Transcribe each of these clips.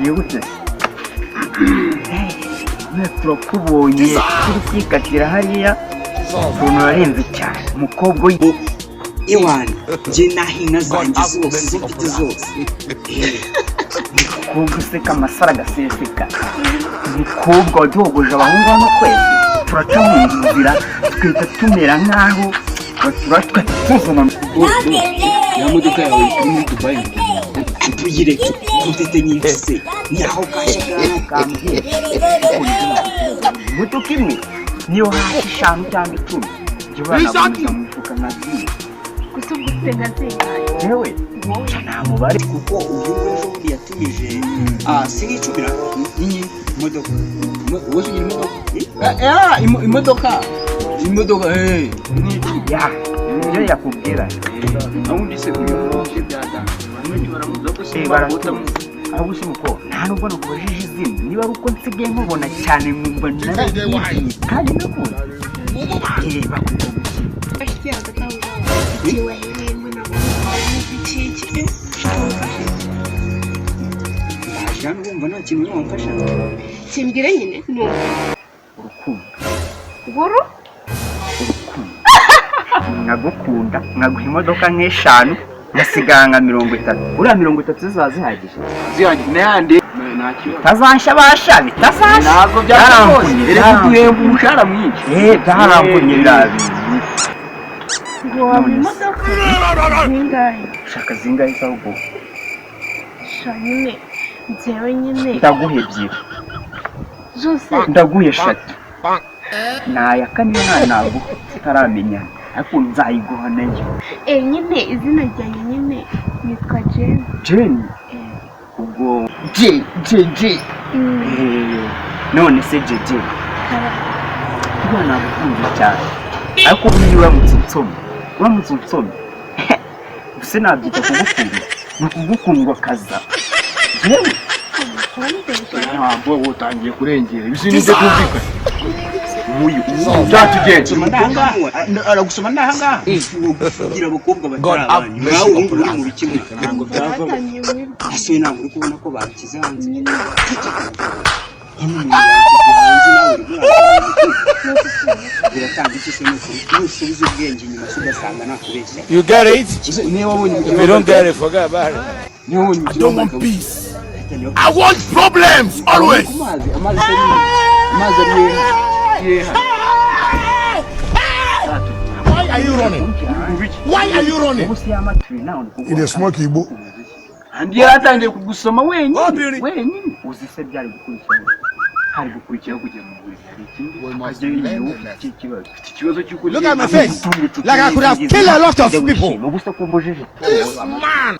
Tukwakiriye gute? Turakubonye turi kwikatira hariya, ukuntu urarenze cyane umukobwa we. Iwana njye naho inka zanjye zose mfite zose. Umukobwa useka amasaro agaseseka, umukobwa waduhogoje abahungu hano kwezi, turaca mu nzira tugahita tumera nk'aho tugahita tuzana. Ya modoka yawe iri muri Dubai? Tuyireke, mfite nyinshi se ni aho kashya. Kambwira imodoka imwe niyo hasi 5 cyangwa 10 njye uranagumiza mu mufuka nkaziye. Gusa ubwo ufite nka zingahe? Yewe, nta mubare. Kuko uyu nguyu ejo bundi yatumije si nk'icumi na Inyi imodoka. Wowe ugira imodoka? Imodoka, imodoka, eh. Ya nibyo yakubwira. Aho se uyu muje byatanga baramuzi ko Eh, baratuzi. Ahubwo se muko nta nubwo nakubajije izina, niba ari uko nsigaye nkubona cyane nkumva narabyigiye kandi nakuzi, eh, bakwita guki? Bashyigiye hagati aho ngaho igihe wahereyemo nabo iki iki wamfashe. Ndaje hano wumva nta kintu wamfasha. Kimbwire nyine numva. Urukundo. Nguru. Urukundo, nkagukunda nkaguha imodoka nk'eshanu, ngasigara nka 30, uriya 30 zizaba zihagije. Zihagije n'ayandi, nta kibazo. Bitazashya basha, bitazashya. Ntabwo byakose. Byaramvunye. Erega uguhemba umushahara mwinshi. Eh, byaramvunye biriya bintu. Ngo waba imodoka zingahe? Ushaka zingahe se ahubwo? Sha nyine njyewe nyine. Ndaguha ebyiri. Zose? Ndaguha eshatu, naya kane nta naguha tutaramenyana, ariko nzayiguha nayo. Eh, nyine izina ryanjye nyine nitwa Jane. Jane? Eh. Ubwo J J J. Eh, none se JJ? Kara. Kuba nagukunze cyane, ariko buriya uramutse unsomye, uramutse unsomye gusa, nabyita kugukunda, ni ukugukundwa kaza yewe. Ntabwo wowe utangiye kurengera ibisi nibyo twumvikana uyu byatugenze. Gusoma ndahangaha, aragusoma ndahangaha kugira abakobwa batari abanyu nawe ubu ngubu uri mu biki mwana? Ntabwo byavamo. Batangiye mwirwa. Ese ntabwo uri kubona ko babishyize hanze? Nyine. Hano umuntu yabishyize hanze, nawe urimo uraza biratanga iki se? Nukuri nusubiza ubwenge inyuma se ugasanga nakubeshya. You get it? Niba wabonye If you don't get it, forget about it. Niba wabonye I don't want peace. I want problems always. Ku mazi, amazi se ni amazi ari yeha? Why are you running? Why are you running? Ubu se yamaturi nawe He dey smoke igbo. Andi yaratangiye kugusoma wenyine wenyine. Uzi se byari gukurikiraho, hari gukurikiraho kujya mu buriri, hari ikindi tukajyayo igihe ufite iki kibazo. Ufite ikibazo cy'uko Look at my face. Like I could have killed a lot of people. Ubu se ko mbujije? This man.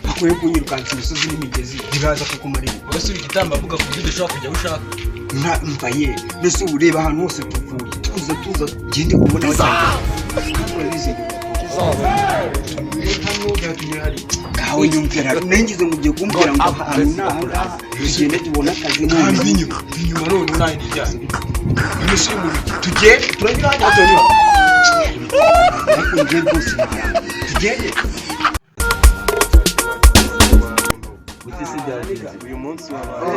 Akwiye kunyirukansa imisozi n'imigezi biraza kukumarira. Urasuba igitambambuga ku buryo udashobora kujya aho ushaka. Nta mva ye, mbese ubu ureba ahantu hose tuvuye tuza tuza gende kubona batangiye kandi urabizi. Kawe nyumvira nangize ngo ugiye kumbwira ngo ahantu ni aha ngaha tugende tubone akazi none. Mva inyuma, mva inyuma none nawe nijyane none se uri mu biki? Tugende, turanyura hano, turanyura. Ariko njye rwose ntabwo tugende. Uyu munsi wabaye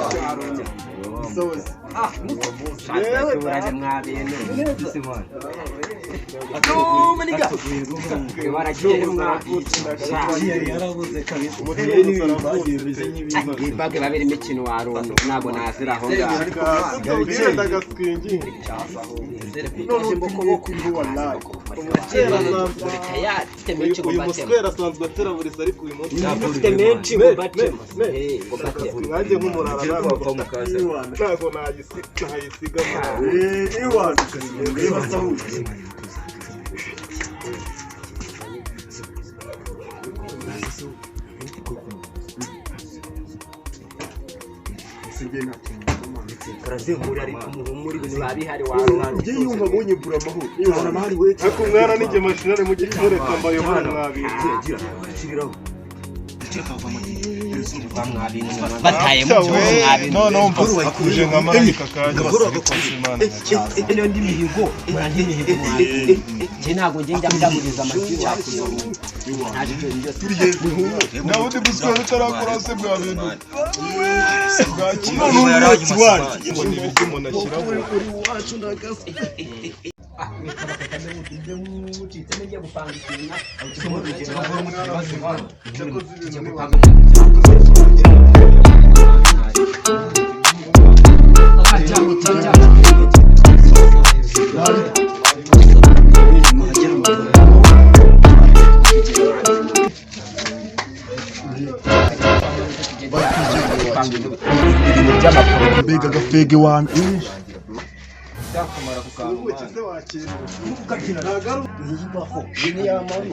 Ibage babiri imikino warundo ntabwo nazira aho ngaho. None turi wallahi. Uyu muswera asanzwe atera buri ariko uyu munsi Mfite menshi ngo batema. Nanjye nk'umurara ntabwo nayisiga. Karazihura ariko muhumura ibintu biba bihari wawe. Njye yumva abonye bura amahoro. Amahari we. Ariko umwana nijye mashinari mujye kumureka mbayobora mwabintu. Bataye mu cyo mwabintu. None wumva akuje nka marayika kajya basubika. Iyo ndi mihigo, murandi mihigo mwabintu. Njye ntabwo njye njya ndaburiza amajwi wakuzo. Ntaje ibyo byose. Nawe undi muswera utarakora se bwa bintu. None umwotsi waryo. Ngo ni ibiryo umuntu ashyiramo. Mbega agafege wana.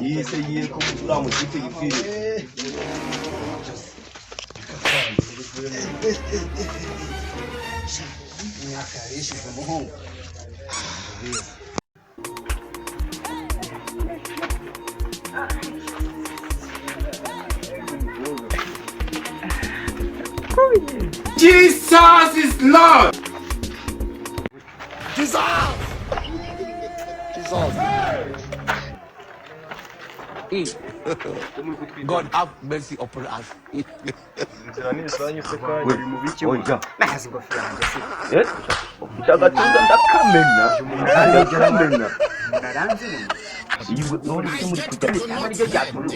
Yise yiye ko uriya mukipe yipfiriye. Jesus is Lord. God have mercy upon us. Inzira ni izanyu se kandi. Oya. Ufite agatuza ndakamena. Ndakamena. None se muri kujya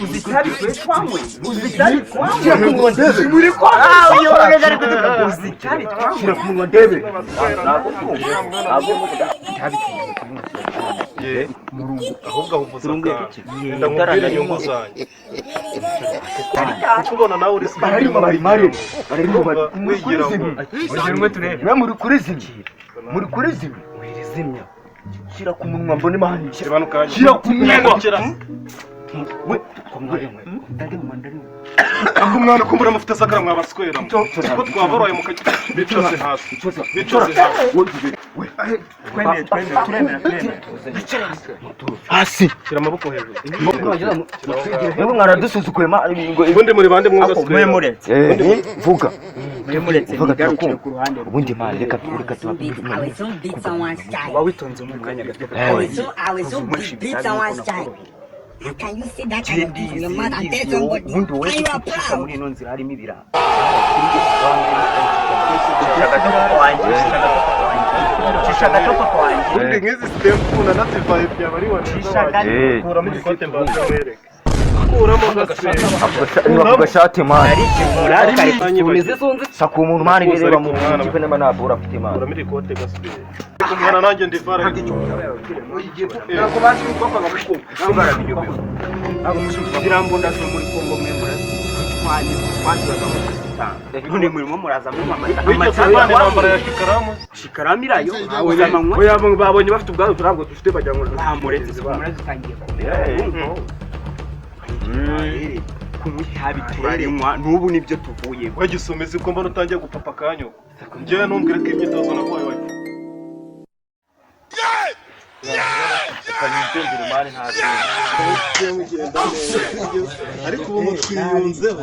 Uzitabi twe twanywe. Uzitabi twanywe. Muri kwa. Ah, uyu mugabo ari kutuka. Uzitabi twanywe. Shyira ku munwa ndebe. Ntabwo ntabwo itabi Ahubwo aho uvuze akantu. Wenda nkubwire inyungu zanjye. Kuko ubona nawe uri bararimo bari mare bararimo bari wigira ngo mwe muri kuri zimya, muri kuri zimya, wirizimya. Shyira ku munwa mbone mani. Shyira hano kanya. Shyira ku munwa. Shyira. We komwe ndari. Ako mwana kumbura mufite sakara mwabaswera. Kuko twaboroye mukajya bicaze hasi. Bicaze hasi. Twemeye, twemeye, turemera, turemera. Hasi. Shyira amaboko hejuru. Mwebwe mwaradusuzukuye ma ngo Ubundi muri bande mwuga mwe muretse. Vuga. Mwe muretse Vuga nigarukire turakumva. ku ruhande. Ubundi mani reka reka I will soon beat someone's child. Uba witonze mu kanya gato. I will soon beat someone's child. How can you say that kind of thing from your mouth and tell somebody? Ubundi wowe And you are kuko proud. muri ino nzira harimo ibiraha. Shisha gato papa wanjye. Ubundi nk'izi sitepu unanazivaye byaba ari waneza wanjye. Kuramo igikote mbanze mwereke. Kuramo gaswera. Niba ku gashati mani. Umeze zunze. Saka umuntu mani Kuza bireba ariko mu mwana. kipe n'ama nabura afite mani. Kuramo irikote gaswera. Umwana nanjye ndivara. Ntabwo bazi yuko bava muri Kongo. Ntabwo barabiyobewe. Ntabwo muzi zirambunda zo muri Kongo mwe murazi. Twanye twaziraga mu kuzitanga. None murimo muraza mu amata. Wigeze urwana intambara ya shikaramu? Shikaramu irayo. Uzamanywa. Oya babonye bafite ubwandu ntabwo dufite bagira ngo Bamuretse murazi utangiye kumera. Kunywa itabi turarinywa n'ubu nibyo tuvuyemo. Wagisomeza uko mbona utangiye gupapa akanyoko. Njyewe ntumbwire ko imyitozo naguhaye wayi. Ariko ubu mutwiyunzeho.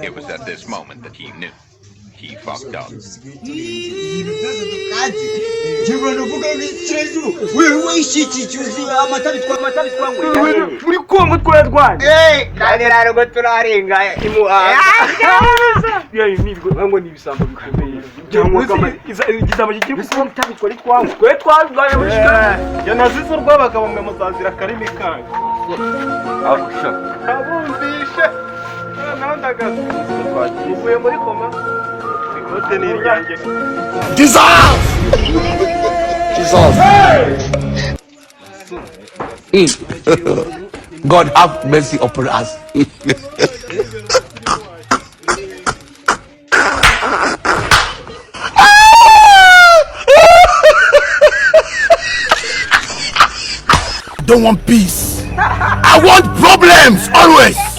It was at this moment that he knew. He fucked up. Muri Kongo twararwanye. Kandi ntabwo turarenga imuhanga. Ngo ni ibisambo bikomeye. Cyangwa igisambo kikiri Ese itabi twari twanywe. twe twarwanye muri shikaramu. Njye nazize urw'abagabo mwe muzazira akarimi kanyu. Akusha. Abumvishe. Nawe ndagaze. Uvuye muri koma. Ikote ni iryanjye. God have mercy upon us. Don't want peace. I want problems always.